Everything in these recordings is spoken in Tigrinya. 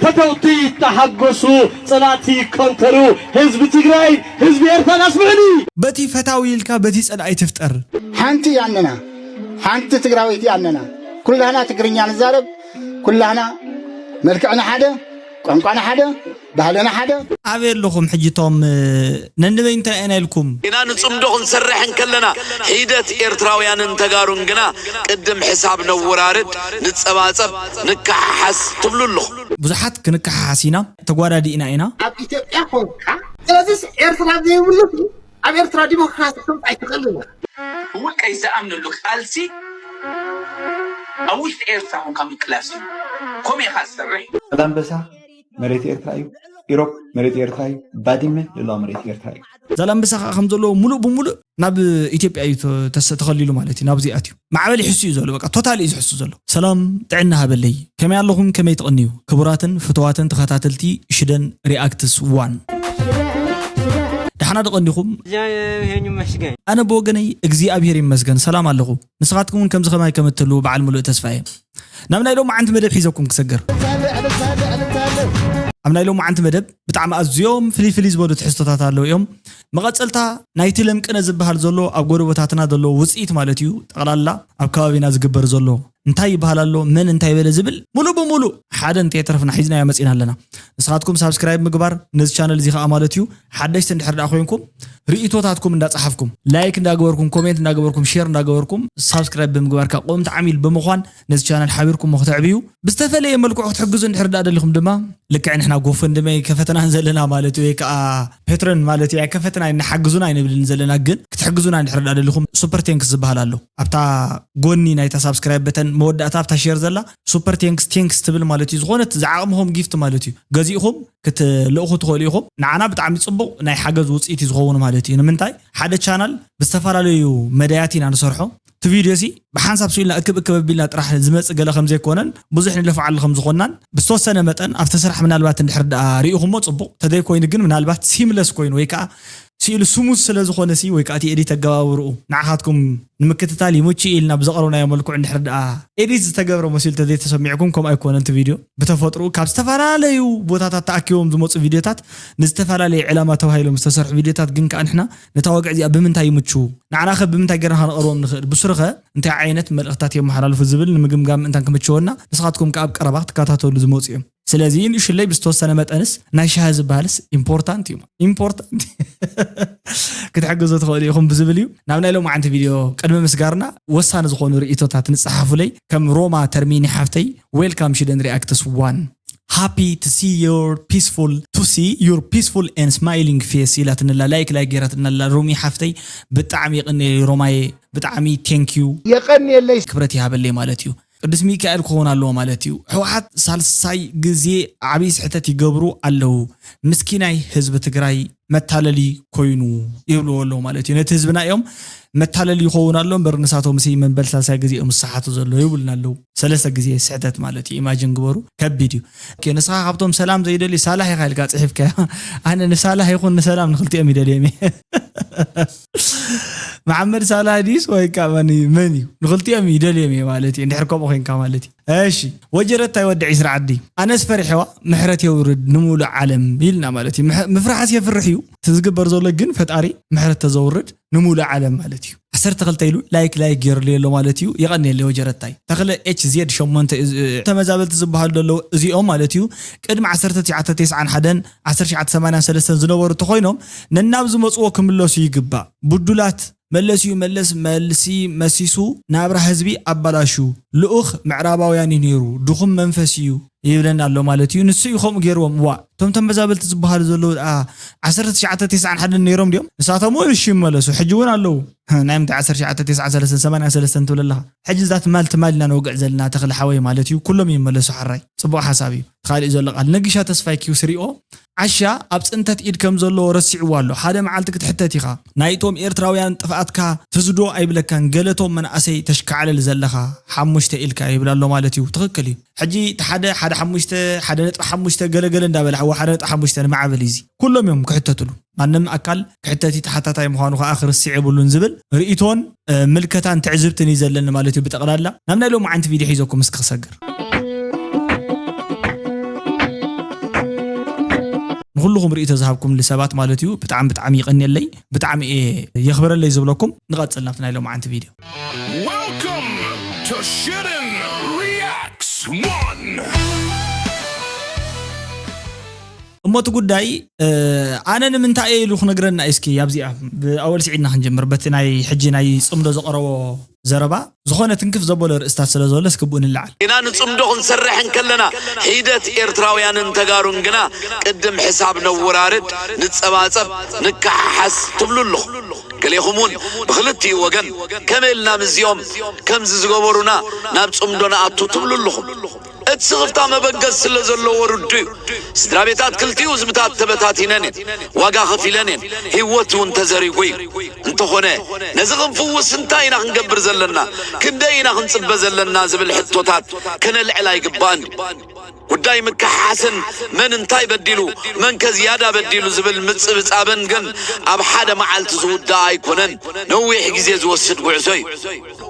ፈተውቲ ተሓጎሱ፣ ጸላእቲ ከንተሩ፣ ህዝቢ ትግራይ፣ ህዝቢ ኤርትራ ኣስምዕኒ። በቲ ፈታዊ ኢልካ በቲ ጸላኢ ትፍጠር። ሓንቲ ያነና ሓንቲ ትግራወይቲ ያነና ኩላህና ትግርኛ ንዛረብ ኩላህና መልክዕና ሓደ ቋንቋና ሓደ ባህልና ሓደ ኣበይ ኣለኹም ሕጂ እቶም ነንበይንታይ ኢና ኢልኩም? ኢና ንጽምዶ ክንሰርሕ እንከለና ሒደት ኤርትራውያንን ተጋሩን ግና ቅድም ሕሳብ ነወራርድ፣ ንጸባጸብ፣ ንከሓሓስ ትብሉ ኣለኹም። ብዙሓት ክንከሓሓስ ኢና፣ ተጓዳዲእና ኢና። ኣብ ኢትዮጵያ ኮንካ ስለዚስ ኤርትራ ዘይብሉ ኣብ ኤርትራ ዲሞክራሲ ከምፅ ኣይትኽእልን ኢኻ። ብውልቀይ ዝኣምነሉ ቃልሲ ኣብ ውሽጢ ኤርትራ ኮንካ ምቅላስ እዩ። ከምኡ ኢኻ ዝሰርሕ። ዛላምበሳ መሬት ኤርትራ እዩ። ኢሮብ መሬት ኤርትራ እዩ። ባድመ ልእላው መሬት ኤርትራ እዩ። ዛላምበሳ ከዓ ከም ዘለዎ ሙሉእ ብሙሉእ ናብ ኢትዮጵያ እዩ ተ- ተሰ- ተኸሊሉ ማለት እዩ። ናብዚ ኣትዩ ማዕበል ይሕሱ እዩ ዘሎ። በቃ ቶታል እዩ ዝሕሱ ዘሎ። ሰላም ጥዕና ሃበለይ፣ ከመይ ኣለኹም? ከመይ ትቕንዩ? ክቡራትን ፍቱዋትን ተኸታተልቲ ሽደን ሪኣክትስ ዋን፣ ደሓና ዶ ቀኒኹም? ይመስገን። ኣነ ብወገነይ እግዚኣብሔር ይመስገን ሰላም ኣለኹ። ንስኻትኩም እውን ከምዚ ከማይ ከም እትህልዉ በዓል ሙሉእ ተስፋ እየ። ናብ ናይ ሎማዓንቲ መደብ ሒዘኩም ክሰግር። ኣብ ናይ ሎማዓንቲ መደብ ብጣዕሚ ኣዝዮም ፍልይ ፍልይ ዝበሉ ትሕዝቶታት ኣለዉ እዮም። መቐጸልታ ናይቲ ለምቅነ ዝበሃል ዘሎ ኣብ ጎደቦታትና ዘሎ ውፅኢት ማለት እዩ። ጠቕላላ ኣብ ከባቢና ዝግበር ዘሎ እንታይ ይበሃል ኣሎ፣ መን እንታይ በለ ዝብል ሙሉእ ብሙሉእ ሓደ እንተየትረፍና ሒዝናዮ መፂና ኣለና። ንስኻትኩም ሳብስክራይብ ምግባር ነዚ ቻነል እዚ ከዓ ማለት እዩ። ሓደሽቲ እንድሕር ደኣ ኮይንኩም ርእይቶታትኩም እንዳፀሓፍኩም፣ ላይክ እንዳገበርኩም፣ ኮሜንት እንዳገበርኩም፣ ሼር እንዳገበርኩም፣ ሳብስክራይብ ብምግባር ከዓ ቆምቲ ዓሚል ብምዃን ነዚ ቻነል ሓቢርኩሞ ክተዕብዩ፣ ብዝተፈለየ መልክዑ ክትሕግዙ እንድሕር ደኣ ደሊኹም ድማ ልክዕ ንሕና ጎፈንድመ ከፈተናን ዘለና ማለት እዩ፣ ወይ ከዓ ፔትረን ማለት እዩ ኣይከፈትና ንሓግዙና ኣይንብልን ዘለና፣ ግን ክትሕግዙና እንድሕር ደኣ ደሊኹም ሱፐር ቴንክስ ዝበሃል ኣሎ ኣብታ ጎኒ ናይታ ሳብስክራይብ በተን መወዳእታ ኣብታ ሼር ዘላ ሱፐር ቴንክስ ቴንክስ ትብል ማለት እዩ። ዝኾነት ዝዓቕምኹም ጊፍት ማለት እዩ ገዚእኹም ክትልእኹ ትኽእሉ ኢኹም። ንዓና ብጣዕሚ ፅቡቕ ናይ ሓገዝ ውፅኢት እዩ ዝኸውን ማለት እዩ። ንምንታይ ሓደ ቻናል ብዝተፈላለዩ መዳያት ኢና ንሰርሖ። እቲ ቪድዮ ሲ ብሓንሳብ ስኢልና እክብ እክብ ኣቢልና ጥራሕ ዝመፅእ ገለ ከም ዘይኮነን ብዙሕ ንለፍዓሉ ከም ዝኾንናን ብዝተወሰነ መጠን ኣብቲ ስራሕ ምናልባት እንድሕር ደኣ ሪኢኹሞ ፅቡቕ፣ ተዘይኮይኑ ግን ምናልባት ሲምለስ ኮይኑ ወይ ከዓ ስኢሉ ስሙዝ ስለ ዝኾነ ሲ ወይ ከዓ እቲ ኤዲት ኣገባብርኡ ንዓኻትኩም ንምክትታል ይምቹ ኢልና ብዘቕረብናዮ መልክዑ እንድሕር ደኣ ኤዲት ዝተገብረ መሲሉ ተዘይተሰሚዕኩም፣ ከምኡ ኣይኮነን። እቲ ቪድዮ ብተፈጥርኡ ካብ ዝተፈላለዩ ቦታታት ተኣኪቦም ዝመፁ ቪድዮታት ንዝተፈላለየ ዕላማ ተባሂሎም ዝተሰርሑ ቪድዮታት ግን ከዓ ንሕና ነታ ወግዒ እዚኣ ብምንታይ ይምችዉ ንዓናኸ ብምንታይ ገርና ከነቕርቦም ንኽእል ብሱርኸ እንታይ ዓይነት መልእኽታት የመሓላልፉ ዝብል ንምግምጋም ምእንታን ክምችወና ንስኻትኩም ከዓ ኣብ ቀረባ ክትከታተሉ ዝመፁ እዮም። ስለዚ ንእሽለይ ብዝተወሰነ መጠንስ ናይ ሻሂ ዝበሃልስ ኢምፖርታንት እዩ። ኢምፖርታንት ክትሕግዙ ትኽእሉ ኢኹም ብዝብል እዩ። ናብ ናይ ሎማዓንቲ ቪድዮ ቅድሚ ምስጋርና ወሳኒ ዝኾኑ ርእይቶታት ንፀሓፉለይ። ከም ሮማ ተርሚኒ ሓፍተይ ዌልካም ሽደን ሪኣክትስ ዋን ሃፒ ቱ ሲ ዮር ፒስፉል ቱ ሲ ዮር ፒስፉል ኤን ስማይሊንግ ፌስ ኢላትንላ ላይክ ላይክ ገይራትናላ ሮሚ ሓፍተይ ብጣዕሚ ይቕንየ ሮማየ ብጣዕሚ ቴንኪዩ የቐንየለይ። ክብረት ይሃበለይ ማለት እዩ። ቅዱስ ሚካኤል ክኸውን ኣለዎ ማለት እዩ። ህወሓት ሳልሳይ ግዜ ዓብዪ ስሕተት ይገብሩ ኣለዉ። ምስኪናይ ህዝቢ ትግራይ መታለሊ ኮይኑ ይብልዎ ኣለዉ ማለት እዩ። ነቲ ህዝብና እዮም መታለሊ ይኸውን ኣሎ እምበር ንሳቶም ሲ መንበል ሳልሳይ ግዜ እዮም ዝሰሓቱ ዘለዉ ይብሉና ኣለዉ። ሰለስተ ግዜ ስሕተት ማለት እዩ። ኢማጅን ግበሩ፣ ከቢድ እዩ። ኦኬ፣ ንስኻ ካብቶም ሰላም ዘይደልዩ ሳላሕ ኢኻ ኢልካ ፅሒፍካዮ። ኣነ ንሳላሕ ይኹን ንሰላም ንክልቲኦም ይደልዮም እየ። መሓመድ ሳላህ ድዩስ ወይ ከዓ መን እዩ? መን እዩ? ንክልቲኦም ይደልዮም እየ ማለት እዩ። እንድሕር ከምኡ ኮይንካ ማለት እዩ። እሺ ወጀረታይ ወዲ ዒስራ ዓዲ ኣነስ ፈሪሐዋ ምሕረት የውርድ ንሙሉእ ዓለም ኢልና ማለት እዩ። ምሕ- ምፍራሕስ የፍርሕ እዩ። እቲ ዝግበር ዘሎ ግን ፈጣሪ ምሕረት ተዘውርድ ንሙሉእ ዓለም ማለት እዩ። ዓሰርተ ክልተ ኢሉ ላይክ ላይክ ገይርሉ ኣሎ ማለት እዩ። የቐንየለይ ወጀረታይ ተኽለ ኤች ዜድ ሸሞንተ እዩ። ተመዛበልቲ ዝበሃሉ ዘለዉ እዚኦም ማለት እዩ ቅድሚ ዓሰርተ ትሽዓተ ተስዓን ሓደን ዓሰርተ ትሽዓተ ሰማንያን ሰለስተን ዝነበሩ እንተኾይኖም ነናብ ዝመፅዎ ክምለሱ ይግባእ። ብዱላት መለሲኡ መለስ መልሲ መሲሱ ናብራ ህዝቢ ኣባላሹ ልኡኽ ምዕራባውያን እዩ ነይሩ ድኹም መንፈስ እዩ ይብለና ኣሎ ማለት እዩ። ንሱ እዩ ከምኡ ገይርዎም። ዋ እቶም ተመዛበልቲ ዝበሃሉ ዘለዉ ደኣ ዓሰርተ ትሽዓተ ተስዓን ሓደን ነይሮም ድዮም? ንሳቶም እውን እሺ ይመለሱ ሕጂ እውን ኣለዉ። ናይ ምንታይ ዓሰርተ ትሽዓተ ተስዓን ሰለስተን ሰማንያን ሰለስተን ትብል ኣለኻ? ሕጂ እዛ ትማል ትማል ኢና ነውግዕ ዘለና ተኽለ ሓወይ ማለት እዩ። ኩሎም ይመለሱ ሓራይ ፅቡቕ ሓሳብ እዩ። እቲ ካሊእ ዘሎ ቃል ነጊሻ ተስፋይ ኪውስ ሪኦ ዓሻ ኣብ ፅንተት ኢድ ከም ዘለዎ ረሲዕዎ ኣሎ። ሓደ መዓልቲ ክትሕተት ኢኻ። ናይቶም ኤርትራውያን ጥፍኣትካ ትዝዶ ኣይብለካን ገለቶም መናእሰይ ተሽካዕልል ዘለኻ ሓሙሽተ ኢልካ ይብል ኣሎ ማለት እዩ። ትኽክል እዩ። ሕጂ እቲ ሓደ ሓደ ሓሙሽተ ሓደ ነጥቢ ሓሙሽተ ገለገለ እንዳበለ ሓዋ ሓደ ነጥቢ ሓሙሽተ ንማዕበል እዩ እዚ ኩሎም እዮም ክሕተትሉ። ማንም ኣካል ክሕተት ተሓታታይ ምዃኑ ከዓ ክርስዕ የብሉን ዝብል ርእይቶን ምልከታን ትዕዝብትን እዩ ዘለኒ ማለት እዩ። ብጠቕላላ ናብ ናይ ሎማዓንቲ ቪድዮ ሒዘኩም እስኪ ክሰግር። ኩልኹም ርእቶ ዝሃብኩምሊ ሰባት ማለት እዩ። ብጣዕሚ ብጣዕሚ ይቐንየለይ፣ ብጣዕሚ እየ የኽብረለይ ዝብለኩም። ንቐጽል ናብቲ ናይ ሎማዓንቲ ቪድዮ። Welcome to Shootin' Reacts one. እሞ እቲ ጉዳይ ኣነ ንምንታይ እየ ኢሉ ክነግረና እዩ። እስኪ ኣብዚኣ ብኣወል ስዒድና ክንጀምር፣ በቲ ናይ ሕጂ ናይ ጽምዶ ዘቐረቦ ዘረባ ዝኾነ ትንክፍ ዘበሎ ርእስታት ስለ ዘሎ እስኪ ብኡ ንለዓል። ኢና ንጽምዶ ክንሰርሕ እንከለና ሒደት ኤርትራውያንን ተጋሩን ግና ቅድም ሕሳብ ነወራርድ፣ ንጸባጸብ፣ ንከሓሓስ ትብሉ ኣለኹም። ገሌኹም እውን ብኽልቲኡ ወገን ከመይ ኢልና ምስዚኦም ከምዚ ዝገበሩና ናብ ጽምዶ ንኣቱ ትብሉ ኣለኹም። እቲ ስኽፍታ መበገስ ስለ ዘለዎ ርዱ እዩ። ስድራ ቤታት ክልቲኡ ህዝብታት ተበታቲነን እየን፣ ዋጋ ከፊለን እየን፣ ህይወት እውን ተዘሪጉ እዩ። እንተኾነ ነዚ ክንፍውስ እንታይ ኢና ክንገብር ዘለና? ክንደይ ኢና ክንጽበ ዘለና? ዝብል ሕቶታት ከነልዕል ኣይግባእን እዩ። ጉዳይ ምክሕሓስን መን እንታይ በዲሉ መን ከ ዝያዳ በዲሉ ዝብል ምጽብጻብን ግን ኣብ ሓደ መዓልቲ ዝውዳእ ኣይኮነን፣ ነዊሕ ግዜ ዝወስድ ጉዕዞ እዩ።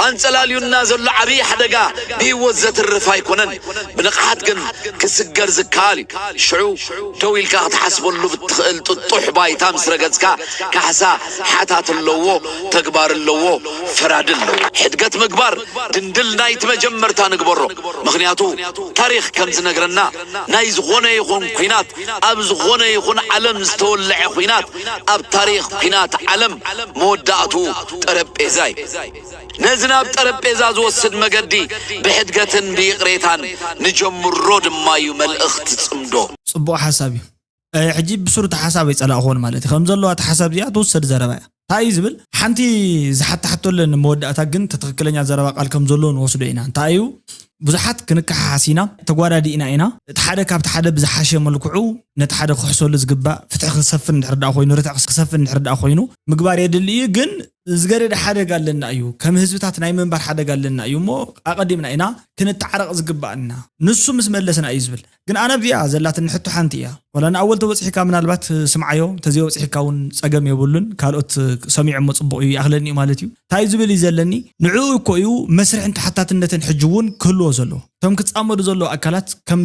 ኣንጸላልዩና ዘሎ ዓብዪ ሓደጋ ብህይወት ዘትርፍ ኣይኮነን፣ ብንቕሓት ግን ክስገር ዝከኣል እዩ። ሽዑ ደው ኢልካ ክትሓስበሉ ብትኽእል ጥጡሕ ባይታ ምስ ረገጽካ ካሕሳ ሓታት ኣለዎ፣ ተግባር ኣለዎ፣ ፈራዲ ኣለዎ። ሕድገት ምግባር ድንድል ናይቲ መጀመርታ ንግበሮ። ምኽንያቱ ታሪኽ ከም ዝነግረና ናይ ዝኾነ ይኹን ኲናት ኣብ ዝኾነ ይኹን ዓለም ዝተወልዐ ኲናት ኣብ ታሪኽ ኲናት ዓለም መወዳእቱ ጠረጴዛ እዩ። ነዚ ናብ ጠረጴዛ ዝወስድ መገዲ ብሕድገትን ብይቕሬታን ንጀምሮ ድማ እዩ መልእኽቲ ጽምዶ። ጽቡቕ ሓሳብ እዩ። ሕጂ ብሱር እቲ ሓሳብ ኣይጸላእኹዎን ማለት እዩ። ከም ዘለዋ እቲ ሓሳብ እዚኣ ትውሰድ ዘረባ እያ። እንታይ እዩ ዝብል? ሓንቲ ዝሓተሓቶ ኣለን መወዳእታ ግን እቲ ትኽክለኛ ዘረባ ቃል ከም ዘለዎ ንወስዶ ኢና። እንታይ እዩ? ብዙሓት ክንከሓሓስ ኢና፣ ተጓዳዲእና ኢና። እቲ ሓደ ካብቲ ሓደ ብዝሓሸ መልክዑ ነቲ ሓደ ክሕሰሉ ዝግባእ ፍትሒ ክሰፍን እንድሕር ደኣ ኮይኑ፣ ርትዕ ክሰፍን እንድሕር ደኣ ኮይኑ ምግባር የድሊ እዩ። ግን ዝገደደ ሓደጋ ኣለና እዩ። ከም ህዝብታት ናይ ምንባር ሓደጋ ኣለና እዩ እሞ ኣቐዲምና ኢና ክንተዓረቕ ዝግባኣና። ንሱ ምስ መለስና እዩ ዝብል። ግን ኣነ ኣብዚኣ ዘላትኒ ሕቶ ሓንቲ እያ። ዋላ ንኣወል ተበጺሕካ ምናልባት ስምዓዮ፣ እንተዘይበጺሕካ እውን ጸገም የብሉን። ካልኦት ሰሚዖሞ ጽቡቕ እዩ ይኣኽለኒ እዩ ማለት እዩ። እንታይ ዝብል እዩ ዘለኒ? ንዕኡ እኮ እዩ መስርሕን ተሓታትነትን ሕጂ እውን ክህልዎ ዘለዎ። እቶም ክጻመዱ ዘለዉ ኣካላት ከም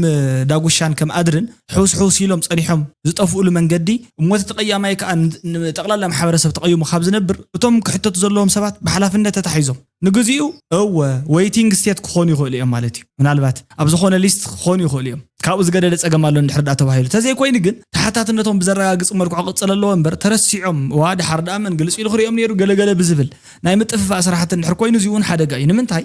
ዳጉሻን ከም ኣድርን ሕውስ ሕውስ ኢሎም ጸኒሖም ዝጠፍኡሉ መንገዲ እሞ እቲ ተቐያማይ ከኣ ን- ንጠቕላላ ማሕበረሰብ ተቐይሙ ካብ ዝነብር እቶም ክሕተቱ ዘለዎም ሰባት ብሓላፍነት ተታሒዞም ንግዚኡ እወ ዌይቲንግ ስቴት ክኾኑ ይኽእሉ እዮም ማለት እዩ። ምናልባት ኣብ ዝኾነ ሊስት ክኾኑ ይኽእሉ እዮም። ካብኡ ዝገደደ ጸገም ኣሎ እንድሕር ደኣ ተባሂሉ። ተዘይኮይኑ ግን ተሓታትነቶም ብዘረጋግጽ መልክዑ ክቕጽል ኣለዎ እምበር ተረሲዖም ዋ ድሓር ደኣ መን ግልጽ ኢሉ ክርእዮም ነይሩ ገለገለ ብዝብል ናይ ምጥፍፋእ ስራሕቲ እንድሕር ኮይኑ እዚኡ እውን ሓደጋ እዩ። ንምንታይ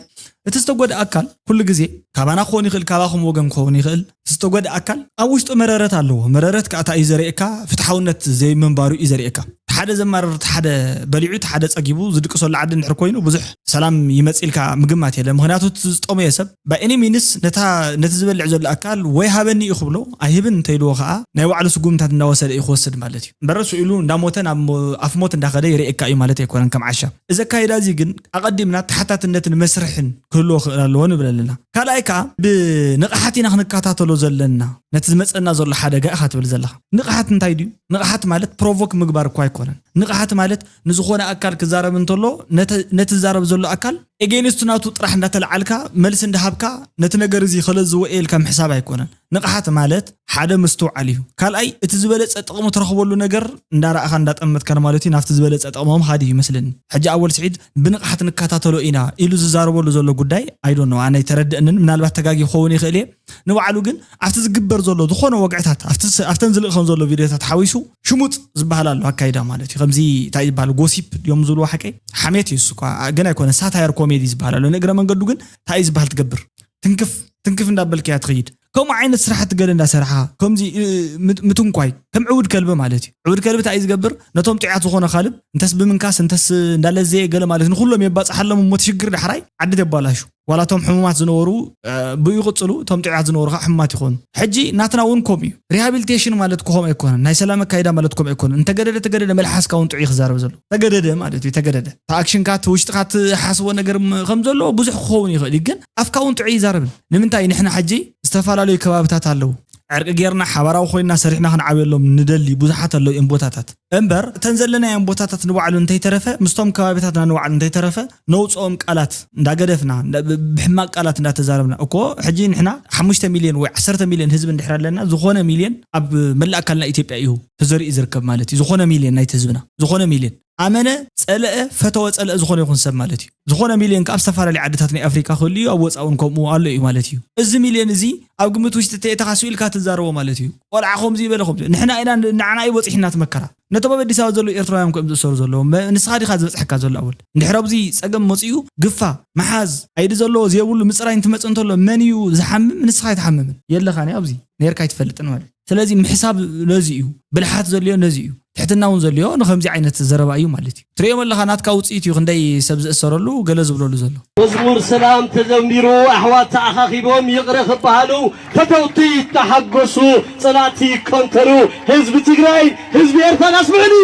እቲ ዝተጎድኣ ኣካል ኩሉ ግዜ ካባና ክኸውን ይኽእል፣ ካባኹም ወገን ክኸውን ይኽእል። እቲ ዝተጎድኣ ኣካል ኣብ ውሽጡ መረረት ኣለዎ። መረረት ከኣ እንታይ እዩ ዘርእየካ? ፍትሓውነት ዘይምንባሩ እዩ ዘርእየካ። እቲ ሓደ ዘማርር፣ እቲ ሓደ በሊዑ፣ እቲ ሓደ ጸጊቡ ዝድቅሰሉ ዓዲ እንድሕር ኮይኑ ብዙሕ ሰላም ይመጽእ ኢልካ ምግማት የለን። ምኽንያቱ እቲ ዝጠመየ ሰብ by any means ነታ ነቲ ዝበልዕ ዘሎ ኣካል ወይ ሃበኒ እዩ ክብሎ፣ ኣይህብን እንተኢልዎ ከኣ ናይ ባዕሉ ስጉምታት እንዳወሰደ እዩ ክወስድ ማለት እዩ። እምበር ስኡ ኢሉ እንዳሞተ ናብ ኣፍ ሞት እንዳኸደ ይርእየካ እዩ ማለት ኣይኮነን ከም ዓሻ። እዚ ኣካይዳ እዚ ግን ኣቐዲምና ተሓታትነትን መስርሕን ክህልዎ ክእል ኣለዎ ንብል ኣለና። ካልኣይ ከኣ ብንቕሓት ኢና ክንከታተሎ ዘለና ነቲ ዝመጸና ዘሎ ሓደጋ ኢኻ ትብል ዘለኻ። ንቕሓት እንታይ ድዩ? ንቕሓት ማለት ፕሮቮክ ምግባር እኳ ኣይኮነን። ንቕሓት ማለት ንዝኾነ ኣካል ክዛረብ እንተሎ ነተ- ነቲ ዝዛረብ ዘሎ ኣካል ኤጌንስቱ ናቱ ጥራሕ እንዳተለዓልካ መልሲ እንዳሃብካ ነቲ ነገር እዚ ከለዝዎ እየ ኢልካ ምሕሳብ ኣይኮነን። ንቕሓት ማለት ሓደ ምስትውዓል እዩ። ካልኣይ እቲ ዝበለጸ ጥቕሚ ትረኽበሉ ነገር እንዳረኣኻ እንዳጠመትካ ማለት እዩ ናብቲ ዝበለጸ ጥቕሞም ሃዲ እዩ ይመስለኒ። ሕጂ ኣወል ስዒድ ብንቕሓት ንከታተሎ ኢና ኢሉ ዝዛረበሉ ዘሎ ጉዳይ ኣይዶን ኣነ ኣይተረድእንን። ምናልባት ተጋጊ ክኸውን ይኽእል እየ። ንባዕሉ ግን ኣብቲ ዝግበር ዘሎ ዝኾነ ወግዕታት ኣብቲ ስ- ኣብተን ዝልእኸን ዘሎ ቪድዮታት ሓዊሱ ሽሙጥ ዝበሃል ኣሎ ኣካይዳ ማለት እዩ። ከምዚ እንታይ ዝበሃል ጎሲፕ ድዮም ዝብልዎ ሓቀይ ሓሜት እዩ እሱ እኳ ግን ኣይኮነ ሳታየር ኮሜዲ ዝበሃል ኣሎ። ንእግረ መንገዱ ግን እንታይ እዩ ዝበሃል ትገብር ትንክፍ ትንክፍ እንዳበልክያ ትኸይድ። ከምኡ ዓይነት ስራሕቲ ገለ እንዳሰርሓ ከምዚ እ፣ ምት- ምትንኳይ ከም ዕውድ ከልቢ ማለት እዩ። ዕውድ ከልቢ እንታይ እዩ ዝገብር? ነቶም ጥዑያት ዝኾነ ካልብ እንተስ ብምንካስ እንተስ እንዳለዘየ ገለ ማለት ንኩሎም የባፅሓሎም እሞ እቲ ሽግር ዳሕራይ ዓዲ የባላሹ። ዋላ እቶም ሕሙማት ዝነበሩ እ፣ ብኡ ይቕፅሉ፣ እቶም ጥዑያት ዝነበሩ ከዓ ሕሙማት ይኾኑ። ሕጂ ናትና እውን ከምኡ እዩ። ሪሃቢሊቴሽን ማለት እኮ ከምኡ ኣይኮነን። ናይ ሰላም ኣካይዳ ማለት ከምኡ ኣይኮነን። እንተገደደ ተገደደ መልሓስካ እውን ጥዑይ ክዛረብ ዘሎ ተገደደ ማለት እዩ። ተገደደ እቲ ኣክሽንካ እቲ ውሽጥካ ትሓስቦ ነገር ም- ከም ዘሎ ብዙሕ ክኸውን ይኽእል እዩ። ግን ኣፍካ እውን ጥዑይ ይዛረብን ንምንታይ ንሕና ሕጂ ዝተፈላለዩ ከባብታት ኣለዉ ዕርቂ ጌርና ሓባራዊ ኮይና ሰሪሕና ክንዓብየሎም ንደሊ ብዙሓት ኣለዉ እዮም ቦታታት። እምበር እተን ዘለናየን ቦታታት ንባዕሉ እንተይተረፈ ምስቶም ከባቢታትና ንባዕሉ እንተይተረፈ ነውፅኦም ቃላት እንዳገደፍና እንዳ- ብ- ብሕማቅ ቃላት እንዳተዛረብና እኮ ሕጂ ንሕና ሓሙሽተ ሚልዮን ወይ ዓሰርተ ሚልዮን ህዝቢ እንድሕር ኣለና ዝኾነ ሚልዮን ኣብ መላእ ኣካልና ኢትዮጵያ እዩ ተዘሪኡ ዝርከብ ማለት እዩ። ዝኾነ ሚልዮን ናይቲ ህዝብና ዝኾነ ሚልዮን ኣመነ ጸለአ ፈተወ ጸለአ ዝኾነ ይኹን ሰብ ማለት እዩ። ዝኾነ ሚልዮን ከኣ ኣብ ዝተፈላለዩ ዓድታት ናይ ኣፍሪካ ክህሉ እዩ፣ ኣብ ወፃእ እውን ከምኡ ኣሎ እዩ ማለት እዩ። እዚ ሚልዮን እዚ ኣብ ግምት ውሽጢ ተእተኻ ስኢልካ ትዛረቦ ማለት እዩ። ቆልዓ ከምዚ ይበለ ከምዚ ንሕና ኢና ንዓና እዩ በፂሕና እቲ መከራ። ነቶም ኣብ ኣዲስ ኣበባ ዘለዉ ኤርትራውያን እዮም ዝእሰሩ ዘለዉ። መ- ንስኻ ዲኻ ዝበፅሐካ ዘሎ ኣወል። እንድሕር ኣብዚ ፀገም መፅኡ ግፋ መሓዝ ኣይዲ ዘለዎ ዘይብሉ ምፅራይ እንትመፅእ እንተሎ መን እዩ ዝሓምም? ንስኻ ኣይትሓምምን የለኻን ኣብዚ ነርካ ኣይትፈልጥን ማለት እዩ። ስለዚ ምሕሳብ ነዚ እዩ፣ ብልሓት ዘልዮ ነዚ እዩ፣ ትሕትና እውን ዘልዮ ንከምዚ ዓይነት ዘረባ እዩ ማለት እዩ። ትሪኦም ኣለኻ ናትካ ውፅኢት እዩ ክንደይ ሰብ ዝእሰረሉ ገለ ዝብለሉ ዘሎ። መዝሙር ሰላም ተዘሚሩ ኣሕዋት ተኣኻኺቦም ይቕረ ክበሃሉ ፈተውቲ ይተሓጎሱ ጸላእቲ ይኮንተሩ ህዝቢ ትግራይ ህዝቢ ኤርትራን ኣስምዑኒ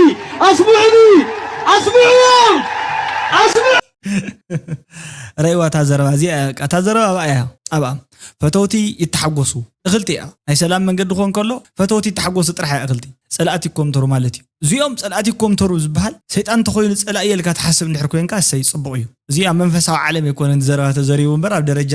ኣስምዑኒ ኣስምዑዎም ኣስምዑ ረይዋ እታ ዘረባ እዚኣ እያ በቃ እታ ዘረባ ኣብኣ እያ ኣብኣ ፈተውቲ ይተሓጎሱ እኽልቲ እያ ናይ ሰላም መንገዲ ክኾን ከሎ ፈተውቲ ይተሓጎሱ ጥራሕ እያ እኽልቲ ጸላእቲ ይኮምተሩ ማለት እዩ እዚኦም ጸላእቲ ይኮምተሩ ዝበሃል ሰይጣን እንተኾይኑ ጸላኢ የልካ ትሓስብ እንድሕር ኮንካ እሰይ ጽቡቕ እዩ እዚ ኣብ መንፈሳዊ ዓለም ኣይኮነን ዘረባ ተዘሪቡ እምበር ኣብ ደረጃ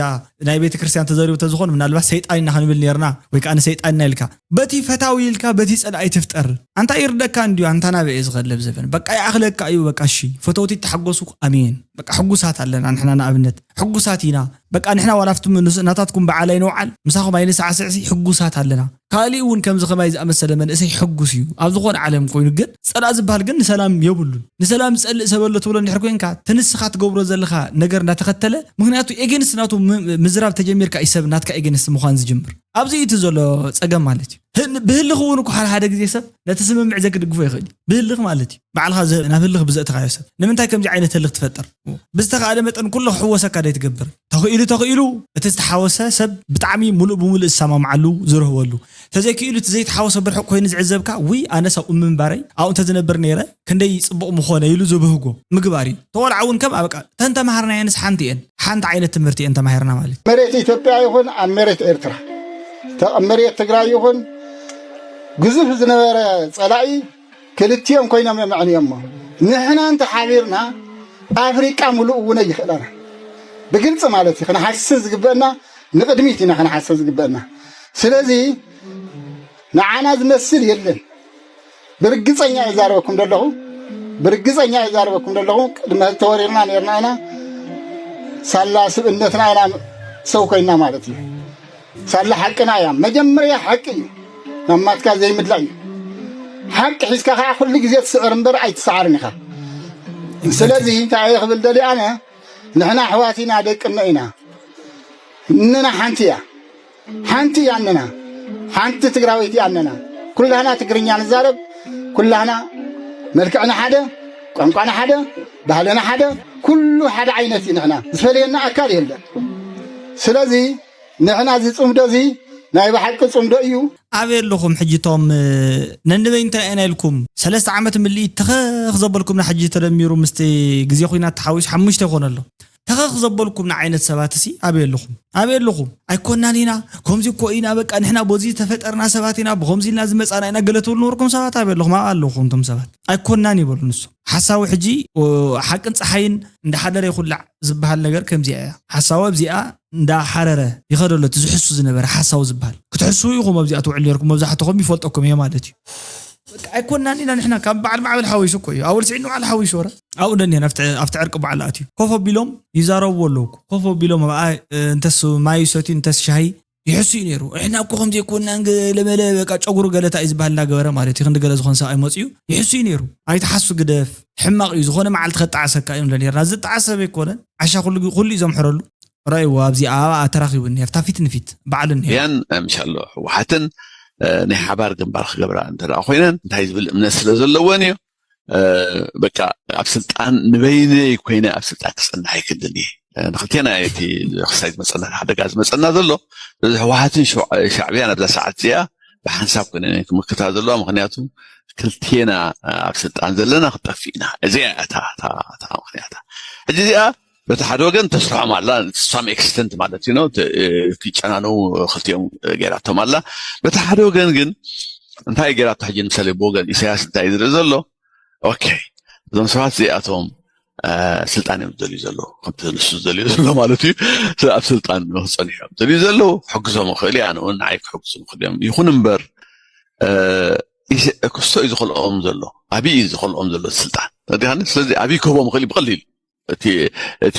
ናይ ቤተ ክርስቲያን ተዘሪቡ ተዝኾን ምናልባት ሰይጣን ኢና ክንብል ነርና ወይ ከዓ ንሰይጣን ኢና ኢልካ በቲ ፈታዊ ኢልካ በቲ ጸላኢ ትፍጠር ኣንታ ይርደካ እንድዩ ኣንታ ናበ እየ ዝኸለብ ዘበን በቃ ይኣኽለካ እዩ በቃ እሺ ፈተውቲ ተሓጎሱ ኣሜን በቃ ሕጉሳት ኣለና ንሕና ንኣብነት ሕጉሳት ኢና በቃ ንሕና ዋላ ኣብቲ ናታትኩም በዓል ኣይንውዓል ምሳኹም ኣይንሳዕስዕሲ ሕጉሳት ኣለና ካሊእ እውን ከምዚ ከማይ ዝኣመሰለ መንእሰይ ሕጉስ እዩ ኣብ ዝኾነ ዓለም ኮይኑ ግን ጸላእ ዝበሃል ግን ንሰላም የብሉን ንሰላም ዝጸልእ ሰብ ኣሎ ትብሎ እንድሕር ኮንካ ተንስኻ ትገብሮ ዘለኻ ነገር እንዳተኸተለ ምክንያቱ ኤጌንስት ናቱ ምዝራብ ተጀሚርካ እዩ ሰብ ናትካ ኤጌንስት ምዃን ዝጅምር ኣብዚ እዩ እቲ ዘሎ ጸገም ማለት እዩ ብህልኽ እውን እኮ ሓደ ሓደ ግዜ ሰብ ነቲ ስምምዕ ዘይክድግፎ ይኽእል እዩ ብህልኽ ማለት እዩ ባዕልኻ ናብ ህልኽ ብዘእተኻዮ ሰብ ንምንታይ ከምዚ ዓይነት ህልኽ ትፈጥር ብዝተኻእለ መጠን ኩሎ ክሕወሰካ ዶ ትገብር ተኽኢሉ ተኽኢሉ እቲ ዝተሓወሰ ሰብ ብጣዕሚ ሙሉእ ብሙሉእ ዝሰማምዓሉ ዝርህወሉ ተዘይክኢሉ እቲ ዘይተሓወሰ ብርሑቕ ኮይኑ ዝዕዘብካ ውይ ኣነስ ኣብኡ ምንባረይ ኣብኡ እንተዝነብር ነይረ ክንደይ ፅቡቕ ምኾነ ኢሉ ዝብህጎ ምግባር እዩ ተወልዓ እውን ከም ኣብቃ ተን ተምሃርናየንስ ሓንቲ እየን ሓንቲ ዓይነት ትምህርቲ እየን ተማሂርና ማለት መሬት ኢትዮጵያ ይኹን ኣብ መሬት ኤርትራ ኣብ መሬት ትግራይ ይኹን ግዙፍ ዝነበረ ጸላኢ ክልቲኦም ኮይኖም እዮም ኣዕንዮሞ ንሕና እንተ ሓቢርና ኣፍሪቃ ሙሉእ እውን ኣይኽእላና ብግልፂ ማለት እዩ ክንሓስብ ዝግበአና ንቕድሚት ኢና ክንሓስብ ዝግበአና ስለዚ ንዓና ዝመስል የለን ብርግፀኛ ይዛረበኩም ዘለኹ ብርግፀኛ ይዛረበኩም ዘለኹ ቅድሚ ተወሪርና ነርና ኢና ሳላ ስብእነትና ኢና ሰው ኮይና ማለት እዩ ሳላ ሓቅና እያ መጀመርያ ሓቂ እዩ ናብ ማትካ ዘይምድላ እዩ ሓቂ ሒዝካ ከዓ ኩሉ ግዜ ትስዕር እምበር ኣይትሰዓርን ኢኻ ስለዚ እንታይ ክብል ደሊ ኣነ ንሕና ኣሕዋት ኢና ደቂ እኖ ኢና እነና ሓንቲ እያ ሓንቲ እያ እነና ሓንቲ ትግራወይቲ እያ እነና ኩላህና ትግርኛ ንዛረብ ኩላህና መልክዕና ሓደ ቋንቋና ሓደ ባህልና ሓደ ኩሉ ሓደ ዓይነት እዩ ንሕና ዝፈለየና ኣካል የለን ስለዚ ንሕና እዚ ፅምዶ እዚ ናይ ብሓቂ ፅምዶ እዩ ኣበይ ኣለኹም ሕጂ ቶም ነንበይ እንተ ርኣየና ኢልኩም ሰለስተ ዓመት ምልኢት ተኸኽ ዘበልኩምና ሕጂ ተደሚሩ ምስቲ ግዜ ኩናት ተሓዊሱ ሓሙሽተ ይኾነ ኣሎ ተኸኽ ዘበልኩምና ዓይነት ሰባት ሲ ኣበይ ኣለኹም ኣበይ ኣለኹም ኣይኮናን ኢና ከምዚ እኮ ኢና በቃ ንሕና በዚ ዝተፈጠርና ሰባት ኢና ብከምዚ ኢልና ዝመፃና ኢና ገለ ትብሉ ነበርኩም ሰባት ኣበይ ኣለኹም ኣብኣ ኣለኹም እቶም ሰባት ኣይኮናን ይበሉ ንሶም ሓሳዊ ሕጂ ሓቅን ፀሓይን እንዳሓደረ ይኹላዕ ዝበሃል ነገር ከምዚኣ እያ ሓሳዊ ኣብዚኣ እንዳሓረረ ይኸደሎ እቲ ዝሕሱ ዝነበረ ሓሳዊ ዝበሃል ክትሕስዉ ኢኹም ኣብዚኣ ትውዕሉ ነርኩም መብዛሕትኹም ይፈልጠኩም እየ ማለት እዩ ኣይኮናን ኢና ንሕና ካብ በዓል ማዕበል ሓዊሱ እኮ እዩ ኣወል ስዒድ ንባዕሉ ሓዊሱ ወረ ኣብኡ ደኒሀን ኣብቲ ዕርቂ በዓል ኣትዩ ኮፍ ኣቢሎም ይዛረብዎ ኣለዉ ኮፍ ኣቢሎም ኣብኣ እንተስ ማይ ይሰትዩ እንተስ ሻሂ ይሕሱ እዩ ነይሩ እሕና እኮ ከምዚ ኣይኮናን ገለመለ በቃ ጨጉሩ ገለታ እዩ ዝበሃል እናገበረ ማለት እዩ ክንዲ ገለ ዝኾን ሰብኣይ መፅኡ ይሕሱ እዩ ነይሩ ኣይትሓሱ ግደፍ ሕማቕ እዩ ዝኾነ መዓልቲ ከጣዓሰካ እዮም ነርና ዝጣዓስ ሰብ ኣይኮነን ዓሻ ኩሉ እዩ ዘምሕረሉ ረእይዎ ኣብዚኣ ኣብኣ ተራኺቡ እኒሀ ኣብታ ፊት ንፊት ባዕሉ እኒሀ ያን ምሻሎ ህወሓትን ናይ ሓባር ግንባር ክገብራ እንተ ኮይነን እንታይ ዝብል እምነት ስለ ዘለወን እዩ በቃ ኣብ ስልጣን ንበይነይ ኮይነ ኣብ ስልጣን ክፀንሕ ኣይክልን እየ ንክልቴና እቲ ክሳይ ዝመፀና ሓደጋ ዝመፀና ዘሎ እዚ ህወሓትን ሻዕብያን ኣብዛ ሰዓት እዚኣ ብሓንሳብ ኮይነ ክምክታ ዘለዋ ምክንያቱ ክልቴና ኣብ ስልጣን ዘለና ክጠፍእ ኢና እዚኣ እታ ምክንያታ ሕጂ እዚኣ በቲ ሓደ ወገን ተስርሖም ኣላ፣ ሳም ኤክስተንት ማለት እዩ ነው። ክጨናነው ክልቲኦም ገይራቶም ኣላ። በቲ ሓደ ወገን ግን እንታይ ገይራቶ ሕጂ? ንምሳሌ ብወገን ኢሳያስ እንታይ ዝርኢ ዘሎ? ኦኬ፣ እዞም ሰባት እዚኣቶም ስልጣን እዮም ዝደልዩ ዘለዉ፣ ከምቲ ንሱ ዝደልዩ ዘሎ ማለት እዩ። ኣብ ስልጣን ንክፀንሑ እዮም ዝደልዩ ዘለዉ። ሕግዞም ይኽእል እያ፣ ንኡ ንዓይ ክሕግዙ ይኽእል እዮም። ይኹን እምበር ክስቶ እዩ ዝኸልኦም ዘሎ፣ ኣብይ እዩ ዝኸልኦም ዘሎ ስልጣን። ስለዚ ኣብይ ክህቦም ይኽእል እዩ ብቐሊሉ። እቲ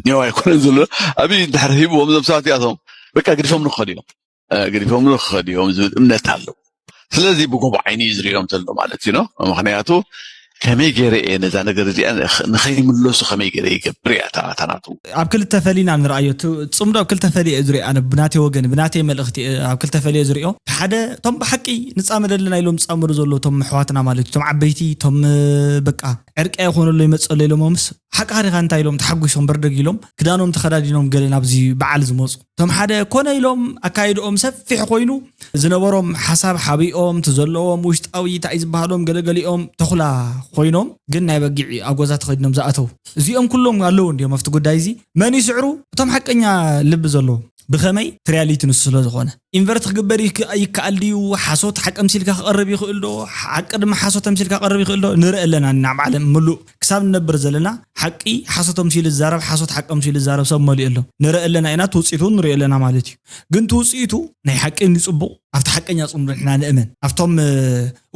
ኒዮ ኣይኮነን ዘሎ። ኣብይ እንድሕር ሂብዎም እዞም ሰባት እዚኣቶም በቃ ግዲፎም ንክኸዱ እዮም፣ ግዲፎም ንክኸዱ እዮም ዝብል እምነት ኣለዎ። ስለዚ ብጎቦ ዓይኒ እዩ ዝሪኦም ዘሎ ማለት እዩ ነው። ምክንያቱ ከመይ ገይረ እየ ነዛ ነገር እዚኣ ንኸይምለሱ ከመይ ገይረ ይገብር እያ እታ ናቱ። ኣብ ክልተ ፈሊና ንርኣዮ። ጽምዶ ኣብ ክልተ ፈሊ እየ ዝሪኦ። ኣነ ብናተይ ወገን ብናተይ መልእኽቲ ኣብ ክልተ ፈሊ እየ ዝሪኦ። ሓደ እቶም ብሓቂ ንጻመደልና ኢሎም ዝጻመዱ ዘለዉ እቶም ኣሕዋትና ማለት እዩ። እቶም ዓበይቲ እቶም በቃ ዕርቂ ኣይኾነሎ ይመጸሎ ኢሎሞምስ ሓቃሪኻ እንታይ ኢሎም ተሓጒሶም በርደግ ኢሎም ክዳኖም ተኸዳዲኖም ገለ ናብዚ በዓል ዝመፁ እቶም ሓደ ኮነ ኢሎም ኣካይድኦም ሰፊሕ ኮይኑ ዝነበሮም ሓሳብ ሓቢኦም ዘለዎም ውሽጣዊ እንታይ ዝበሃሎም ገለገሊኦም ተኹላ ኮይኖም ግን ናይ በጊዕ ኣብ ጎዛ ተኸዲኖም ዝኣተው እዚኦም ኩሎም ኣለዉ እንዲዮም ኣብቲ ጉዳይ እዚ መን ይስዕሩ እቶም ሓቀኛ ልቢ ዘለዎ ብኸመይ ትሪያሊቲ ንሱ ስለ ዝኾነ ኢንቨርት ክግበር ይከኣል ድዩ ሓሶት ሓቂ ምሲልካ ክቐርብ ይኽእል ዶ ሓቂ ድማ ሓሶት ምሲልካ ክቐርብ ይኽእል ዶ ንርኢ ኣለና ናብ ዓለም ምሉእ ክሳብ ንነብር ዘለና ሓቂ ሓሶት ምሲሉ ዝዛረብ ሓሶት ሓቂ ምሲሉ ዝዛረብ ሰብ መሊኡ ኣሎ ንርኢ ኣለና ኢና ትውፅኢቱ ንርኢ ኣለና ማለት እዩ ግን ትውፅኢቱ ናይ ሓቂ እንዲ ፅቡቕ ኣብቲ ሓቀኛ ፅምዶ ንሕና ንእመን ኣብቶም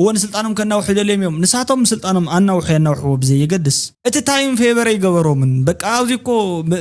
እወ ንስልጣኖም ከናውሑ ደልዮም እዮም ንሳቶም ስልጣኖም ኣናውሑ የናውሕዎ ብዘየገድስ እቲ ታይም ፌቨር ኣይገበሮምን በቃ ኣብዚ እኮ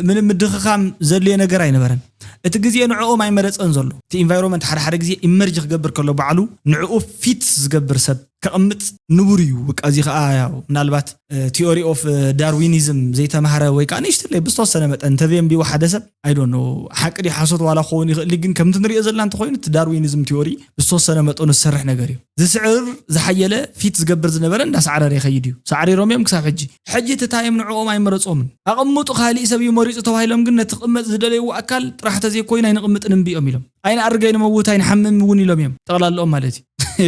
ምንም ምድኽኻም ዘድልዮ ነገር ኣይነበረን እቲ ግዜ ንዕኦም ኣይመረፀን ዘሎ እቲ ኢንቫይሮንመንት ሓደ ሓደ ግዜ ኢመርጅ ክገብር ከሎ ባዕሉ ንዕኡ ፊት ዝገብር ሰብ ከቕምጥ ንቡር እዩ በቃ እዚ ከዓ ያው ምናልባት ቲዮሪ ኦፍ ዳርዊኒዝም ዘይተማህረ ወይ ከዓ ንእሽትለይ ብዝተወሰነ መጠን እንተዘየንቢቡ ሓደ ሰብ ኣይዶኖ ሓቂ ድዩ ሓሶት ዋላ ክኸውን ይኽእል ግን ከምቲ ንሪኦ ዘለና እንተኮይኑ እቲ ዳርዊኒዝም ቲዮሪ ብዝተወሰነ መጠኑ ዝሰርሕ ነገር እዩ ዝስዕር ዝሓየለ ፊት ዝገብር ዝነበረ እንዳሳዕረረ ይኸይድ እዩ ሳዕሪሮም እዮም ክሳብ ሕጂ ሕጂ እቲ ታይም ንዕኦም ኣይመረፆምን ኣቐምጡ ካሊእ ሰብ እዩ መሪፁ ተባሂሎም ግን ነቲ ክቕመጥ ዝደለይዎ ኣካል ጥራሕ ተዘይኮይኑ ኣይንቕምጥን እምቢ እዮም ኢሎም ኣይንኣርግ ኣይንመውት ኣይንሓምም እውን ኢሎም እዮም ጠቕላልኦም ማለት እዩ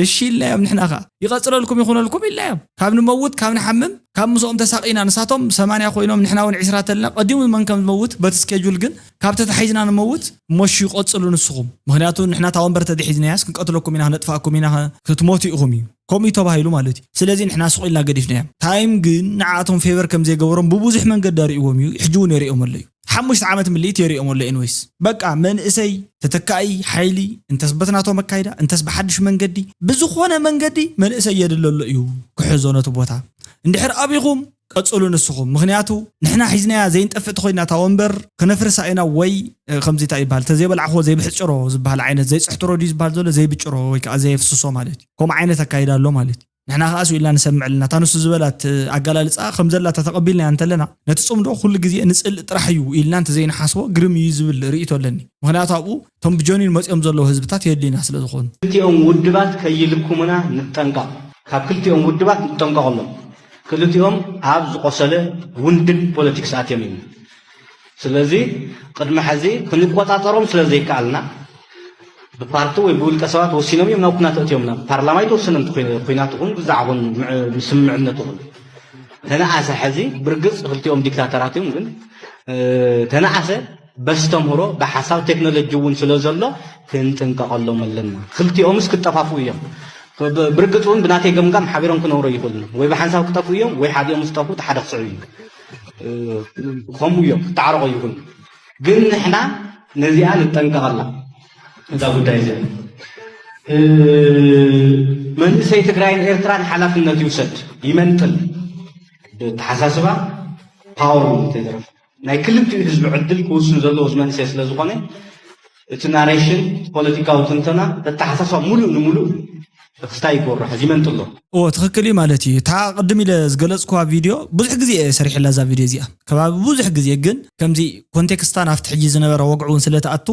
እሺ ኢልናዮም ንሕና ኸዓ ይቐፅለልኩም ይኹነልኩም ኢልናዮም ካብ ንመውት ካብ ንሓምም ካብ ምስኦም ተሳቒና ንሳቶም ሰማንያ ኮይኖም ንሕና እውን ዒስራ ተልና ቀዲሙ መን ከም ዝመውት በቲ ስኬጁል ግን ካብ ተታሒዝና ንመውት እሞ እሺ ቀፅሉ ንስኹም ምኽንያቱ ንሕና እታ ወንበር ተተሒዝናያስ ክንቀትለኩም ኢና ክነጥፍኣኩም ኢና ክትሞቱ ኢኹም እዩ ከምኡ እዩ ተባሂሉ ማለት እዩ ስለዚ ንሕና ስቕ ኢልና ገዲፍናዮም ታይም ግን ንዓኣቶም ፌቨር ከም ዘይገበሮም ብብዙሕ መንገዲ ኣርእዎም እዩ ሕጂ እውን የርእዮም ኣሎ እዩ ሓሙሽተ ዓመት ምልኢት የርእዮም ኣሎ ኤንወይስ በቃ መንእሰይ ተተካኢ ሓይሊ እንተስ በትናቶም ኣካይዳ እንተስ ብሓድሽ መንገዲ ብዝኾነ መንገዲ መንእሰይ የድለሎ እዩ ክሕዞ ነቲ ቦታ እንድሕር ኣቢኹም ቀፅሉ ንስኹም ምኽንያቱ ንሕና ሒዝናያ ዘይንጠፍእ ተኾይና እታ ወንበር ክነፍርሳ ኢና ወይ ከምዚ እንታይ ይበሃል ተዘይበላዕኽዎ ዘይብሕጭሮ ዝበሃል ዓይነት ዘይፅሕትሮ ድዩ ዝበሃል ዘሎ ዘይብጭሮ ወይ ከዓ ዘየፍስሶ ማለት እዩ ከምኡ ዓይነት ኣካይዳ ኣሎ ማለት እዩ ንሕና ከዓ ስኡ ኢልና ንሰምዕ ኣለና እታ ንሱ ዝበላት ኣገላልፃ ከም ዘላታ ተቐቢልናያ እንተለና ነቲ ፅምዶ ኩሉ ግዜ ንፅልእ ጥራሕ እዩ ኢልና እንተዘይንሓስቦ ግርም እዩ ዝብል ርእይቶ ኣለኒ ምኽንያቱ ኣብኡ እቶም ብጀኒን መፂኦም ዘለዉ ህዝብታት የድልዩና ስለ ዝኾኑ ክልቲኦም ውድባት ከይልኩሙና ንጠንቀቕ ካብ ክልቲኦም ውድባት ንጠንቀቐሎም ክልቲኦም ኣብ ዝቆሰለ ውንድን ፖለቲክስ ኣትዮም እዮም ስለዚ ቅድሚ ሕዚ ክንቆፃፀሮም ስለ ዘይከኣልና ብፓርቲ ወይ ብውልቀ ሰባት ወሲኖም እዮም ናብ ኩናት ኣእትዮምና ብፓርላማ ኣይተወሰነን ኩናት ይኹን ብዛዕባ ምስምምዕነት ይኹን ተነኣሰ ሕዚ ብርግፅ ክልቲኦም ዲክታተራት እዮም ግን ተነኣሰ በስተምህሮ ብሓሳብ ቴክኖሎጂ እውን ስለ ዘሎ ክንጥንቀቐሎም ኣለና ክልቲኦምስ ክጠፋፍኡ እዮም ብርግፅ እውን ብናተይ ገምጋም ሓቢሮም ክነብሩ ይኽእሉ ወይ ብሓንሳብ ክጠፍኡ እዮም ወይ ሓዲኦም ዝጠፍኡ እቲ ሓደ ክስዕብ እዩ ከምኡ እዮም ክተዓረቑ ይኽእሉ ግን ንሕና ነዚኣ ንጠንቀቐላ እዛ ጉዳይ እዚኣ መንእሰይ ትግራይን ኤርትራን ሓላፍነት ይውሰድ ይመንጥል ብተሓሳስባ ፓወር ተዘረፍ ናይ ክልቲኡ ህዝቢ ዕድል ክውስን ዘለዎ እዚ መንእሰይ ስለ ዝኾነ እቲ ናሬሽን ፖለቲካዊ ትንተና ተተሓሳስባ ሙሉእ ንሙሉእ ክስታይ ይገብሮ ሕዚ ይመንጥሎ እዎ ትኽክል እዩ ማለት እዩ እታ ቅድም ኢለ ዝገለፅኩዋ ቪድዮ ብዙሕ ግዜ እየ ሰሪሕላ እዛ ቪድዮ እዚኣ ከባቢ ብዙሕ ግዜ ግን ከምዚ ኮንቴክስታ ናብቲ ሕጂ ዝነበረ ወግዒ እውን ስለትኣቱ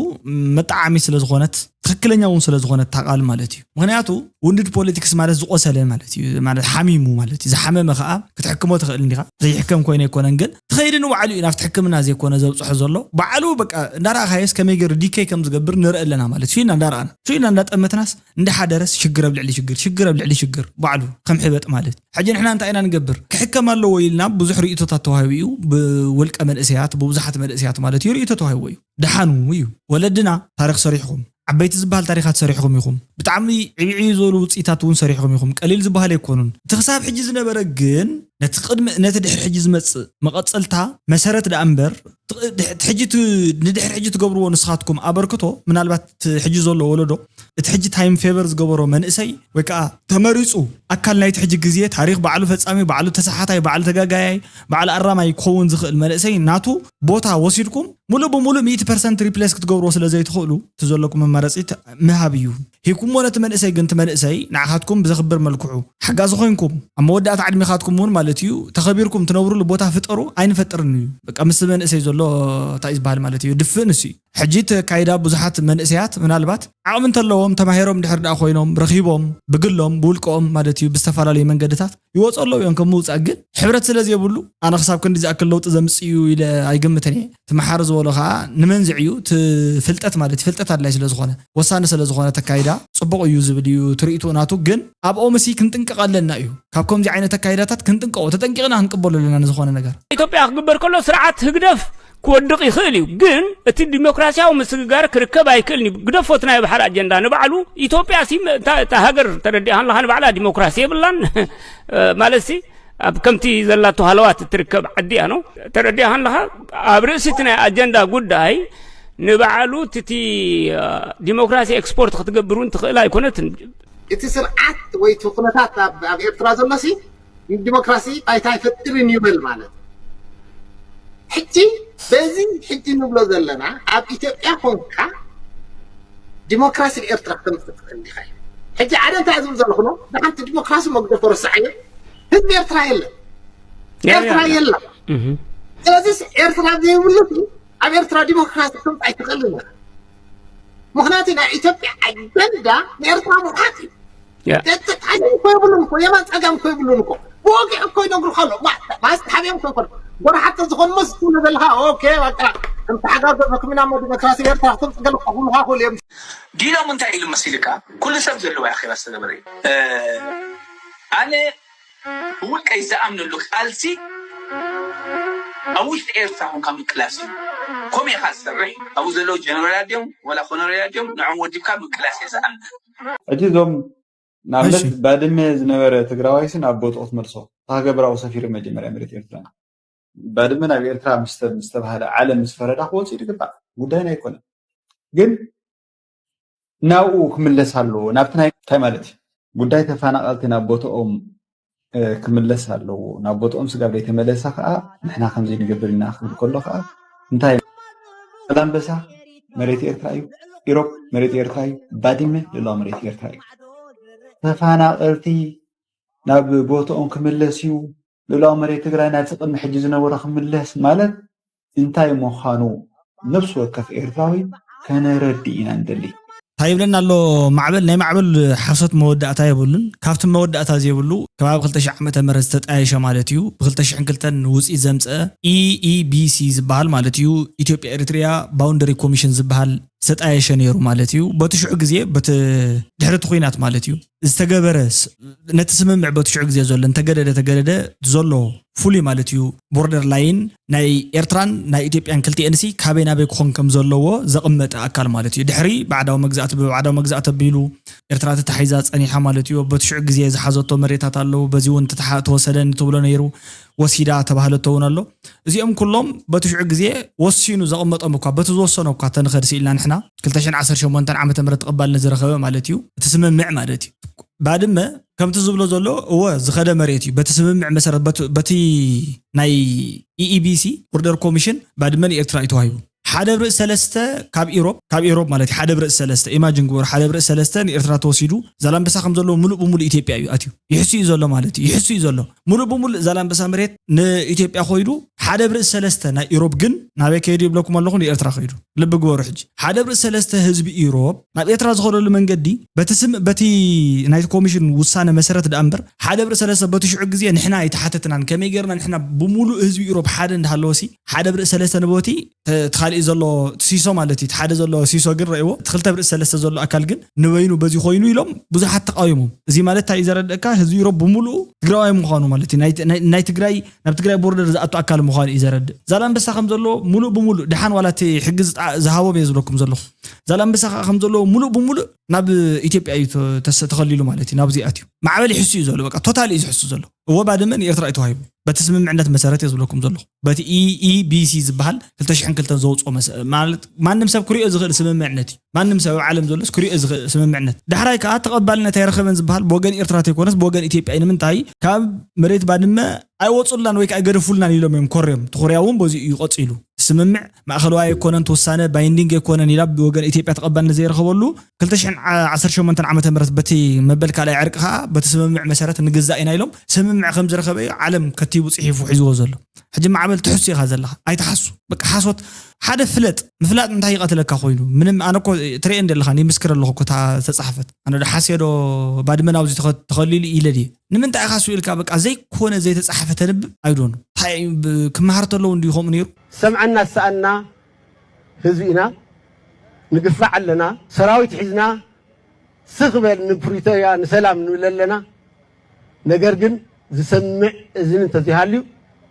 መጠዓሚ ስለ ዝኾነት ትኽክለኛ እውን ስለ ዝኾነ እታ ቃል ማለት እዩ። ምኽንያቱ ውንድድ ፖለቲክስ ማለት ዝቆሰለ ማለት እዩ፣ ማለት ሓሚሙ ማለት እዩ። ዝሓመመ ከዓ ክትሕክሞ ትኽእል እንዲኻ፣ ዘይሕከም ኮይነ ኣይኮነን፣ ግን ትኸይዲ ንባዕሉ እዩ ናብቲ ሕክምና ዘይኮነ ዘብፅሖ ዘሎ። ባዕሉ በቃ እንዳረኣኻዮስ ከመይ ገይሩ ዲከይ ከም ዝገብር ንርኢ ኣለና ማለት እዩ። ኢልና እንዳረኣና፣ ኢልና እንዳጠመትናስ እንዳሓደረስ ሽግር ኣብ ልዕሊ ሽግር፣ ሽግር ኣብ ልዕሊ ሽግር ባዕሉ ከም ሕበጥ ማለት። ሕጂ ንሕና እንታይ ኢና ንገብር? ክሕከም ኣለዎ ኢልና ብዙሕ ርእይቶታት ተዋሂቡ እዩ። ብውልቀ መንእሰያት፣ ብብዙሓት መንእሰያት ማለት እዩ ርእይቶ ተዋሂቡ እዩ። ደሓኑ እዩ። ወለድና ታሪኽ ሰሪሕኹም፣ ዓበይቲ ዝበሃል ታሪኻት ሰሪሕኹም ኢኹም። ብጣዕሚ ዕብዕዩ ዝበሉ ውፅኢታት እውን ሰሪሕኹም ኢኹም። ቀሊል ዝበሃል ኣይኮኑን። እቲ ክሳብ ሕጂ ዝነበረ ግን ነቲ ቅድሚ፣ ነቲ ድሕሪ ሕጂ ዝመፅእ መቐፀልታ መሰረት ደኣ እምበር፣ እቲ ድሕ-፣ እቲ ሕጂ ት-፣ ንድሕሪ ሕጂ ትገብርዎ ንስኻትኩም ኣበርክቶ፣ ምናልባት እቲ ሕጂ ዘሎ ወለዶ፣ እቲ ሕጂ ታይም ፌቨር ዝገበሮ መንእሰይ ወይ ከዓ ተመሪፁ ኣካል ናይቲ ሕጂ ግዜ ታሪኽ ባዕሉ ፈፃሚ፣ ባዕሉ ተሳሓታይ፣ ባዕሉ ተጋጋያይ፣ ባዕሉ ኣራማይ ክኸውን ዝኽእል መንእሰይ ናቱ ቦታ ወሲድኩም ሙሉእ ብሙሉእ ሚእቲ ፐርሰንት ሪፕሌስ ክትገብርዎ ስለ ዘይትኽእሉ፣ እቲ ዘለኩም ኣማራፂ ት-፣ ምሃብ እዩ። ሂብኩምዎ ነቲ መንእሰይ፣ ግን እቲ መንእሰይ ንዓኻትኩም ብዘኽብር መልክዑ ሓጋዚ ኮይንኩም፣ ኣብ መወዳእታ ዕድሜኻትኩም እውን ማለት እዩ፣ ተኸቢርኩም ትነብሩሉ ቦታ ፍጠሩ። ኣይንፈጥርን እዩ። በቃ ምስ መንእሰይ ዘሎ እንታይ እዩ ዝበሃል ማለት እዩ፣ ድፍእ ንሱ እዩ። ሕጂ እቲ ኣካይዳ ብዙሓት መንእሰያት ምናልባት ዓቕሚ እንተለዎም፣ ተማሂሮም ድሕር ደኣ ኮይኖም፣ ረኺቦም፣ ብግሎም፣ ብውልቀኦም ማለት እዩ፣ ብዝተፈላለዩ መንገድታት ይወፁ ኣለዉ እዮም። ከም ምውፃእ ግን ሕብረት ስለ ዘይብሉ፣ ኣነ ክሳብ ክንዲ ዝኣክል ለውጢ ዘምፅእ እዩ ኢለ ኣይግምትን እየ። እቲ መሓሪ ዝበሎ ከዓ ንመንዝዕ እዩ፣ እቲ ፍልጠት ማለት እዩ፣ ፍልጠት ኣድላይ ስለ ዝኾነ፣ ወሳኒ ስለ ዝኾነ እቲ ኣካይዳ ፅቡቕ እዩ ዝብል እዩ ትርኢትኡ ናቱ። ግን ኣብኦምሲ ክንጥንቀቕ ኣለና እዩ። ካብ ከምዚ ዓይነት ኣካይዳታት ክንጥንቀቑ፣ ተጠንቂቕና ክንቅበሎ ኣለና ንዝኾነ ነገር። ኢትዮጵያ ክግበር ከሎ ስርዓት ህግደፍ ክወድቕ ይኽእል እዩ፣ ግን እቲ ዲሞክራሲያዊ ምስግጋር ክርከብ ኣይክእልን እዩ። ግደፎ እቲ ናይ ባሕሪ ኣጀንዳ ንባዕሉ። ኢትዮጵያ ሲ እታ፣ እታ ሃገር ተረዲኣን ኣለኻ፣ ንባዕላ ዲሞክራሲ የብላን። ማለት ሲ ኣብ ከምቲ ዘላቶ ሃለዋት እትርከብ ዓዲ እያ ነው። ተረዲኣን ኣለኻ፣ ኣብ ርእሲ እቲ ናይ ኣጀንዳ ጉዳይ ንባዕሉ እቲ፣ እቲ፣ ዲሞክራሲ ኤክስፖርት ክትገብር እውን ትኽእል ኣይኮነትን። እቲ ስርዓት ወይ እቲ ኩነታት ኣብ፣ ኣብ ኤርትራ ዘሎ ሲ ንዲሞክራሲ ባይታ ኣይፈጥርን ይብል ማለት። ሕጂ በዚ ሕጂ ንብሎ ዘለና ኣብ ኢትዮጵያ ኮንካ ዲሞክራሲ ኤርትራ ክተምጽእ ትኽእል ዲኻ? ሕጂ ኣነ እንታይ ዝብል ዘለኹ ነው፣ ንሓንቲ ዲሞክራሲ መግደፎ ረሳዕዮ። ህዝቢ ኤርትራ የለን። ያ፣ ያ፣ ኤርትራ ያ። የለን። እህ። ስለዚስ ኤርትራ ዘይብሉ ሲ ኣብ ኤርትራ ዲሞክራሲ ክተምጽእ ኣይትኽእልን ኢኻ። ምኽንያቱ ናይ ኢትዮጵያ ኣጀንዳ ንኤርትራ ምውሓጥ እዩ። ያ። ተተሓሒዞም እኮ የብሉን እኮ፣ የማን ጸጋም እኮ የብሉን እኮ። ብወግዒ እኮ ይነግሩኻ ኣለዉ። ማ-፣ ማለት ሓቢኦም እኮ ይኮኑ። ጎራሓት ዝኾኑ መስሉ ዘለኻ፣ ኦኬ፣ በቃ፣ ከም ተሓጋገዝኩም ኢና እሞ ዲሞክራሲ ኤርትራ ክትምጽእ ገለ ክብሉኻ ክእሉ እዮም። ዲሎም እንታይ ኢሉ መሲልካ? ኩሉ ሰብ ዘለዎ ኣኼባ ዝተገበረ እዩ። እ፣ ኣነ ብውልቀይ ዝኣምነሉ ቃልሲ ኣብ ውሽጢ ኤርትራ ኮንካ ምቅላስ እዩ። ከምኡ ኢኻ ዝሰርሕ። ኣብኡ ዘለዉ ጀነራላት ድዮም ወላ ኮሎኔላት ድዮም ንዕኦም ወዲብካ ምቅላስ እየ ዝኣምን። ሕጂ እዞም ንኣብነት እሺ። ባድመ ዝነበረ ትግራዋይሲ ናብ ቦትኡ ክትመልሶ፣ እታ ሃገር ብራኡ ሰፊሩ መጀመርያ መሬት ኤርትራ። ባድመ ናብ ኤርትራ ምስ ተ-፣ ምስ ተባህለ፣ ዓለም ምስ ፈረዳ ክወጽእ ይግባእ፣ ጉዳይና ኣይኮነን። ግን ናብኡ ክምለስ ኣለዎ። ናብቲ ናይ እንታይ ማለት እዩ? ጉዳይ ተፈናቐልቲ ናብ ቦትኦም፣ እ፣ ክምለስ ኣለዎ። ናብ ቦትኦም ስጋብ ዘይተመለሰ ከኣ ንሕና ከምዚ ንገብር ኢና ክብል ከሎ ከኣ እንታይ? ዛላምበሳ መሬት ኤርትራ እዩ። ኢሮብ መሬት ኤርትራ እዩ። ባድመ ልእላው መሬት ኤርትራ እዩ። ተፈናቐልቲ ናብ ቦትኦም ክምለስ እዩ። ልእላው መሬት ትግራይ ናብቲ ቅድሚ ሕጂ ዝነበሮ ክምለስ ማለት እንታይ ምዃኑ ነፍሲ ወከፍ ኤርትራዊ ከነረድእ ኢና ንደሊ። እንታይ ይብለና ኣሎ ማዕበል? ናይ ማዕበል ሓሶት መወዳእታ የብሉን። ካብቲ መወዳእታ ዘይብሉ ከባቢ ክልተ ሺሕ ዓመተ ምህረት ዝተጣየሸ ማለት እዩ። ብ ክልተ ሺሕን ክልተን ውፅኢት ዘምፀአ ኢ ኢ ቢ ሲ ዝበሃል ማለት እዩ። ኢትዮጵያ ኤሪትሪያ ባውንደሪ ኮሚሽን ዝበሃል ዝተጣየሸ ነይሩ ማለት እዩ። በቲ ሽዑ ግዜ፣ በቲ ድሕሪ እቲ ኲናት ማለት እዩ፣ ዝተገበረ ስ-፣ ነቲ ስምምዕ በቲ ሽዑ ግዜ ዘሎ እንተገደደ፣ ተገደደ ዘሎ ፍሉይ ማለት እዩ ቦርደር ላይን ናይ ኤርትራን ናይ ኢትዮጵያን ክልቲኤንሲ ካበይ ናበይ ክኾን ከም ዘለዎ ዘቐመጠ ኣካል ማለት እዩ። ድሕሪ ባዕዳዊ መግዛእቲ፣ ብባዕዳዊ መግዛእቲ ኣቢሉ ኤርትራ ተታሒዛ ጸኒሓ ማለት እዩ። በቲ ሽዑ ግዜ ዝሓዘቶ መሬታት ኣለዉ። በዚ እውን ተተሓ-፣ ተወሰደኒ ትብሎ ነይሩ፣ ወሲዳ ተባህለቶ እውን ኣሎ። እዚኦም ኩሎም በቲ ሽዑ ግዜ ወሲኑ ዘቐመጦም እኳ፣ በቲ ዝወሰኖ እኳ ተንኸድ ስኢልና ንሕና ክልተ ሽሕን ዓሰርተ ሸሞንተን ዓመተ ምህረት ተቐባልነት ዝረኸበ ማለት እዩ፣ እቲ ስምምዕ ማለት እዩ። ባድመ ከምቲ ዝብሎ ዘሎ፣ እወ፣ ዝኸደ መሬት እዩ። በቲ ስምምዕ መሰረት፣ በቲ፣ በቲ ናይ ኢ ኢ ቢ ሲ ቦርደር ኮሚሽን ባድመ ንኤርትራ እዩ ተዋሂቡ። ሓደ ብርእ ሰለስተ ካብ ኢሮብ ካብ ኢሮብ ማለት እዩ። ሓደ ብርእ ሰለስተ ኢማጅን ግበሩ። ሓደ ብርእ ሰለስተ ንኤርትራ ተወሲዱ ዛላምበሳ ከም ዘለዎ ሙሉእ ብሙሉእ ኢትዮጵያ እዩ ኣትዩ። ይሕሱ እዩ ዘሎ ማለት እዩ። ይሕሱ እዩ ዘሎ ሙሉእ ብሙሉእ ዛላምበሳ መሬት ንኢትዮጵያ ኮይዱ ሓደ ብርእ ሰለስተ ናይ ኢሮብ ግን ናበይ ከይዱ ይብለኩም ኣለኹ? ንኤርትራ ከይዱ። ልቢ ግበሩ ሕጂ። ሓደ ብርእ ሰለስተ ህዝቢ ኢሮብ ናብ ኤርትራ ዝኸደሉ መንገዲ በቲ ስም በቲ ናይቲ ኮሚሽን ውሳነ መሰረት ደኣ እምበር ሓደ ብርእ ሰለስተ በቲ ሽዑ ግዜ ንሕና ኣይተሓተትናን። ከመይ ገርና ንሕና ብሙሉእ ህዝቢ ኢሮብ ሓደ እንዳሃለወሲ ሓደ ብርእ ሰለስተ ንቦቲ እቲ ካልእ ዘሎ ሲሶ ማለት እዩ። እቲ ሓደ ዘሎ ሲሶ ግን ረእዎ፣ እቲ ክልተ ብርእ ሰለስተ ዘሎ ኣካል ግን ንበይኑ በዚ ኮይኑ ኢሎም ብዙሓት ተቃዊሞም። እዚ ማለት እንታይ እዩ ዘረድእካ? ህዝቢ ኢሮብ ብምሉኡ ትግራዋይ ምዃኑ ማለት እዩ። ናይ ትግራይ ናብ ትግራይ ቦርደር ዝኣቱ ኣካል ምዃኑ እዩ ዘረድእ። ዛላምበሳ ከም ዘሎ ሙሉእ ብምሉእ ደሓን ዋላ እቲ ሕጊ ዝሃቦም እየ ዝብለኩም ዘለኹ። ዛላምበሳ ከዓ ከም ዘሎ ሙሉእ ብምሉእ ናብ ኢትዮጵያ እዩ ተኸሊሉ ማለት እዩ። ናብዚ ኣትዩ ማዕበል ይሕሱ እዩ ዘሎ። በቃ ቶታል እዩ ዝሕሱ ዘሎ። እወ ባድመ ንኤርትራ እዩ ተዋሂቡ። በቲ ስምምዕነት መሰረት እየ ዝብለኩም ዘለኹ። በቲ ኢኢቢሲ ዝበሃል ክልተ ሽሕን ክልተን ዘውፅኦ ማለት ማንም ሰብ ክሪኦ ዝኽእል ስምምዕነት እዩ። ማንም ሰብ ኣብ ዓለም ዘሎስ ክሪኦ ዝኽእል ስምምዕነት። ዳሕራይ ከዓ ተቐባልነት ኣይረኸበን ዝበሃል ብወገን ኤርትራ ተይኮነስ ብወገን ኢትዮጵያ እዩ። ንምንታይ? ካብ መሬት ባድመ ኣይወፁልናን ወይ ከዓ ኣይገደፉልናን ኢሎም እዮም ኮርዮም። እቲ ኮርያ እውን በዚ እዩ ቀፂሉ። ስምምዕ ማእኸለዋይ ኣይኮነን፣ ተወሳነ ባይንዲንግ ኣይኮነን ኢላ ብወገን ኢትዮጵያ ተቐባልነት ዘይረኸበሉ ክልተ ሽሕን ዓሰርተ ሸሞንተን ዓመተ ምህረት በቲ መበል ካልኣይ ዕርቂ ከዓ በቲ ስምምዕ መሰረት ንግዛእ ኢና ኢሎም ስምምዕ ከም ዝረኸበ እዩ ዓለም ከቲቡ ፅሒፉ ሒዝዎ ዘሎ። ሕጂ ማዕበል ትሕሱ ኢኻ ዘለኻ። ኣይትሓሱ። በቃ ሓሶት ሓደ ፍለጥ። ምፍላጥ እንታይ ይቐትለካ ኮይኑ? ምንም ኣነ እኮ ትርእየ እንደ ኣለኻ ይምስክር ኣለኹ እኮ እታ ዝተፃሕፈት። ኣነ ዶ ሓስየ ዶ ባድመ ናብዚ ተኸ- ተኸሊሉ ኢለ ድየ? ንምንታይ ኢኻ ሱ ኢልካ በቃ ዘይኮነ ዘይተፃሕፈ ተንብብ? ኣይዶኑ እንታይ ክመሃር ተለዉ እንዲዩ ከምኡ ነይሩ። ሰምዐና ዝሰኣና ህዝቢ ኢና። ንግፋዕ ኣለና። ሰራዊት ሒዝና ስኽ በል ንፕሪቶርያ ንሰላም ንብል ኣለና። ነገር ግን ዝሰምዕ እዝኒ እንተዘይሃልዩ፣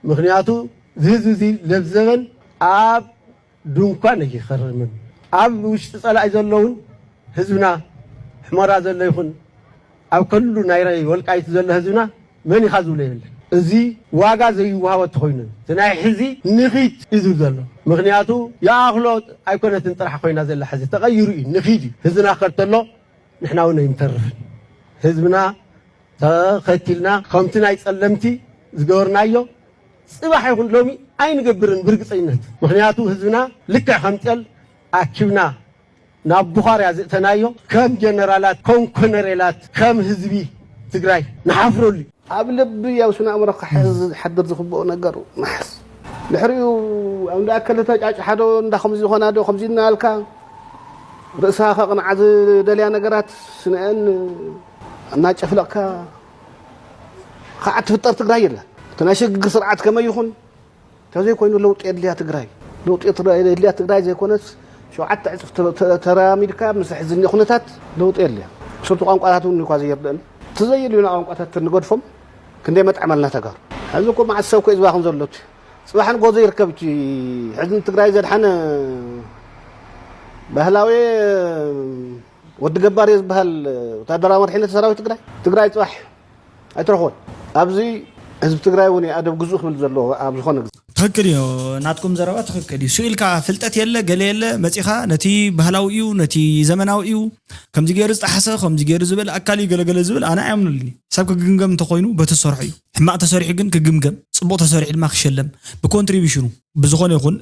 ምኽንያቱ እዚ ህዝቢ እዚ ለብዘበን ኣብ ድንኳን ኣይኸርምን። ኣብ ውሽጢ ጸላኢ ዘሎ እውን ህዝብና ሕመራ ዘሎ ይኹን ኣብ ከሉ ናይ ወልቃይት ዘሎ ህዝብና መን ኢኻ ዝብሎ የለን። እዚ ዋጋ ዘይወሃቦ ተኾይኑ እቲ ናይ ሕዚ ንኺድ እዩ ዝብል ዘሎ። ምኽንያቱ ይኣኽሎ ኣይኮነትን ጥራሕ ኮይና ዘላ ሕዚ ተቐይሩ እዩ ንኺድ እዩ ህዝብና ክኸድ ተሎ ንሕና እውን ኣይንተርፍን። ህዝብና ተኸቲልና ከምቲ ናይ ጸለምቲ ዝገበርናዮ ጽባሕ ይኹን ሎሚ ኣይንገብርን ብርግጸኝነት። ምኽንያቱ ህዝብና ልክዕ ከም ጤል ኣኪብና ናብ ቡኻርያ ዘእተናዮ ከም ጀነራላት ከም ኮነሬላት ከም ህዝቢ ትግራይ ንሓፍረሉ እዩ። ኣብ ልቢ ኣብ ስነ ኣእምሮ ክሕዝ ዝሓድር ዝግብኦ ነገር ምሓዝ። ድሕሪኡ ኣብ እንዳ ኣከለ ተጫጭሓ ዶ እንዳ ከምዚ ዝኾና ዶ ከምዚ እናበልካ ርእስኻ ከቕንዓ ዝደልያ ነገራት ስነአን እናጨፍለቕካ ከዓ ትፍጠር ትግራይ የላን። እቲ ናይ ሽግግር ስርዓት ከመይ ይኹን እንተዘይኮይኑ ለውጢ የድልያ ትግራይ። ለውጢ የድልያ ትግራይ ዘይኮነስ ሸውዓተ ዕፅፍ ተራሚድካ ምስ ሕዚ እኒኦ ኩነታት ለውጢ የድልያ። ብሰልቱ ቋንቋታት እውን እኳ ዘየርድአን እቲ ዘየድልዩና ቋንቋታት ንገድፎም ክንደይ መጥዓመልና ተጋሩ። ሕዚ እኮ መዓት ሰብ እኮ እዩ ዝባኽን ዘሎ እቲ ፅባሕ ንጎ ዘይርከብ እቲ ሕዚ ንትግራይ ዘድሓነ ባህላዊ ወዲ ገባር እየ ዝበሃል ወታደራዊ መሪሕነት ሰራዊት ትግራይ ትግራይ ፅባሕ ኣይትረኽቦን። ኣብዚ ህዝቢ ትግራይ እውን ኣደብ ግዙእ ክብል ዘለዎ ኣብ ዝኾነ ግዜ። ትኽክል እዩ። ናትኩም ዘረባ ትኽክል እዩ። ስኢልካ ፍልጠት የለ ገለ የለ መፂኻ ነቲ ባህላዊ እዩ ነቲ ዘመናዊ እዩ ከምዚ ገይሩ ዝጠሓሰ ከምዚ ገይሩ ዝብል ኣካል እዩ ገለገለ ዝብል ኣነ ኣያምኑልኒ። ሰብ ክግምገም እንተኮይኑ በቲ ዝሰርሖ እዩ። ሕማቕ ተሰሪሑ ግን ክግምገም፣ ፅቡቕ ተሰሪሑ ድማ ክሸለም ብኮንትሪቢሽኑ ብዝኾነ ይኹን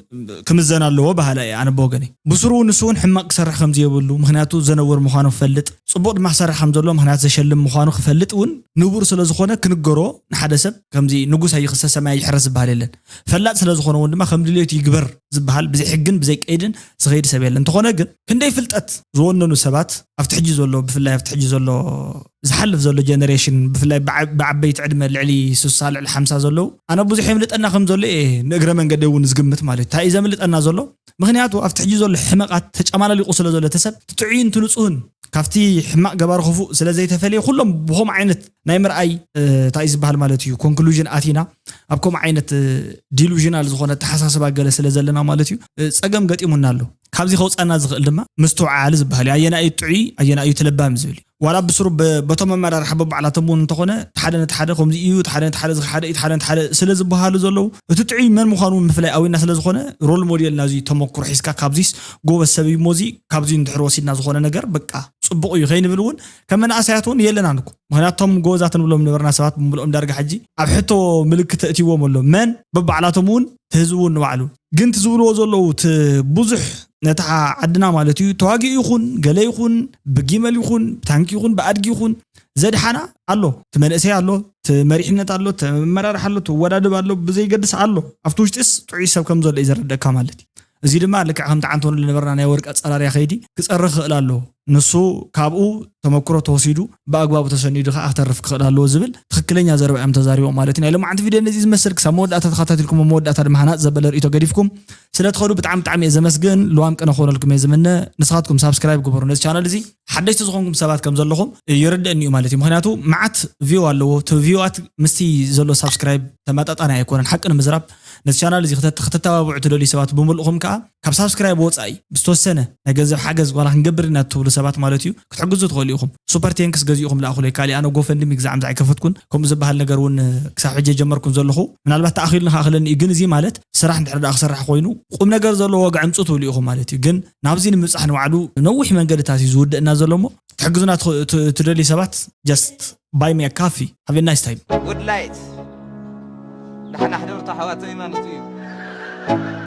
ክምዘን ኣለዎ በሃላይ እየ ኣነ ብወገነይ። ብስሩ ንሱ እውን ሕማቕ ክሰርሕ ከምዘየብሉ ምኽንያቱ ዘነውር ምዃኑ ክፈልጥ፣ ፅቡቕ ድማ ክሰርሕ ከምዘሎ ምኽንያት ዘሸልም ምዃኑ ክፈልጥ እውን ንቡር ስለዝኾነ ክንገሮ ንሓደ ሰብ ከምዚ ንጉስ ኣይኽሰስ ሰማይ ኣይሕረስ ዝበሃል የለን። ፈላጥ ስለዝኾነ እውን ድማ ከም ድልየቱ ይግበር ዝበሃል ብዘይ ሕግን ብዘይ ቀይድን ዝኸይድ ሰብ የለን። እንተኾነ ግን ክንደይ ፍልጠት ዝወነኑ ሰባት ኣብቲ ሕጂ ዘሎ ብፍላይ ኣብቲ ሕጂ ዘሎ ዝሓልፍ ዘሎ ጀነሬሽን ብፍላይ ብዓበይቲ ዕድመ ልዕሊ ሱሳ ልዕሊ ሓምሳ ዘለዉ ኣነ ብዙሕ የምልጠና ከም ዘሎ እየ ንእግረ መንገዲ እውን ዝግምት ማለት እዩ። እንታይ እዩ ዘምልጠና ዘሎ? ምኽንያቱ ኣብቲ ሕጂ ዘሎ ሕመቓት ተጨማላሊቑ ስለ ዘሎ እቲ ሰብ እቲ ጥዑይን እቲ ንጹህን ካብቲ ሕማቕ ገባሪ ክፉእ ስለ ዘይተፈለየ ኩሎም ብኸምኡ ዓይነት ናይ ምርኣይ እንታይ እዩ ዝበሃል ማለት እዩ ኮንክሉዥን ኣቲና ኣብ ከምኡ ዓይነት ዲሉዥናል ዝኾነ ኣተሓሳስባ ገለ ስለ ዘለና ማለት እዩ ፀገም ገጢሙና ኣሎ። ካብዚ ከውፃና ዝኽእል ድማ ምስትውዓል ዝበሃል እዩ። ኣየናይ እዩ ጥዑይ ኣየናይ እዩ እቲ ለባም ዝብል እዩ። ዋላ ብስሩ በቶም ኣመራርሓ በባዕላቶም እውን እንተኾነ እቲ ሓደ ነቲ ሓደ ከምዚ እዩ፣ እቲ ሓደ ነቲ ሓደ እዚ ሓደ እዩ፣ እቲ ሓደ ነቲ ሓደ ስለ ዝበሃሉ ዘለዉ እቲ ጥዑይ መን ምዃኑ እውን ምፍላይ ኣዊና ስለ ዝኾነ ሮል ሞዴል ናዚ ተመክሮ ሒዝካ ካብዚስ ጎበዝ ሰብ እዩ እሞ እዚ ካብዚ እንድሕር ወሲድና ዝኾነ ነገር በቃ ፅቡቕ እዩ ከይንብል እውን ከም መናእሰያት እውን የለናን እኮ። ምኽንያቱ እቶም ጎበዛት ንብሎም ነበርና ሰባት ብምልኦም ዳርጋ ሕጂ ኣብ ሕቶ ምልክት ተእትይዎም ኣሎ። መን በባዕላቶም እውን እቲ ህዝቢ እውን ንባዕሉ ግን እቲ ዝብልዎ ዘለዉ እቲ ብዙሕ ነታ ዓድና ማለት እዩ ተዋጊኡ ይኹን ገለ ይኹን ብጊመል ይኹን ብታንኪ ይኹን ብኣድጊ ይኹን ዘድሓና ኣሎ፣ እቲ መንእሰይ ኣሎ፣ እቲ መሪሕነት ኣሎ፣ እቲ ኣመራርሓ ኣሎ፣ እቲ ወዳድብ ኣሎ፣ ብዘይገድስ ኣሎ። ኣብቲ ውሽጢስ ጥዑይ ሰብ ከም ዘሎ እዩ ዘረደእካ ማለት እዩ። እዚ ድማ ልክዕ ከምቲ ዓንቶን ዝነበርና ናይ ወርቂ ኣጸራርያ ከይዲ ክጸሪ ክኽእል ኣለዎ። ንሱ ካብኡ ተመክሮ ተወሲዱ ብኣግባቡ ተሰኒዱ ከዓ ክተርፍ ክኽእል ኣለዎ ዝብል ትኽክለኛ ዘረባ እዮም ተዛሪቦም ማለት እዩ። ናይ ሎማዓንቲ ቪድዮ ነዚ ዝመስል። ክሳብ መወዳእታ ተኸታቲልኩም መወዳእታ ድማ ሃናፅ ዘበለ ርእቶ ገዲፍኩም ስለ ትኸዱ ብጣዕሚ ብጣዕሚ እየ ዘመስግን። ልዋም ቅነ ክኾነልኩም እየ ዝምነ። ንስኻትኩም ሳብስክራይብ ግበሩ ነዚ ቻናል እዚ። ሓደሽቲ ዝኾንኩም ሰባት ከም ዘለኹም ይርደእኒ እዩ ማለት እዩ። ምኽንያቱ መዓት ቪው ኣለዎ። እቲ ቪዋት ምስቲ ዘሎ ሳብስክራይብ ተመጣጣኒ ኣይኮነን። ሓቂ ንምዝራብ ነዚ ቻናል እዚ ክተ-፣ ክተተባብዑ ትደልዩ ሰባት ብምልእኹም ከዓ ካብ ሳብስክራይብ ወፃኢ ዝተወሰነ ናይ ገንዘብ ሓገዝ ዋላ ክንገብር ኢና እትብሉ ሰባት ማለት እዩ ክትሕግዙ ትኽእሉ ኢኹም። ሱፐር ቴንክስ ገዚእኹም ለኣኹለይ። ካሊእ ኣነ ጎፈንድሚ ግዛዕ ምዛዕ ኣይከፈትኩን። ከምኡ ዝበሃል ነገር እውን ክሳብ ሕጂ ጀመርኩን ዘለኹ። ምናልባት ተኣኺሉ ንኸኣኽለኒ እዩ። ግን እዚ ማለት ስራሕ እንድሕር ደኣ ክሰርሕ ኮይኑ ቁም ነገር ዘለዎ ዋጋ ዕምፁ ትብሉ ኢኹም ማለት እዩ። ግን ናብዚ ንምብፃሕ ንባዕሉ ነዊሕ መንገድታት እዩ ዝውድእና ዘሎ እሞ ትሕግዙና ትኽ-፣ ት-፣ ትደልዩ ሰባት just buy me a coffee. Have a nice time. ውድላይት ዳሕና ሕደርቶ ሓዋተይ ማለት እዩ።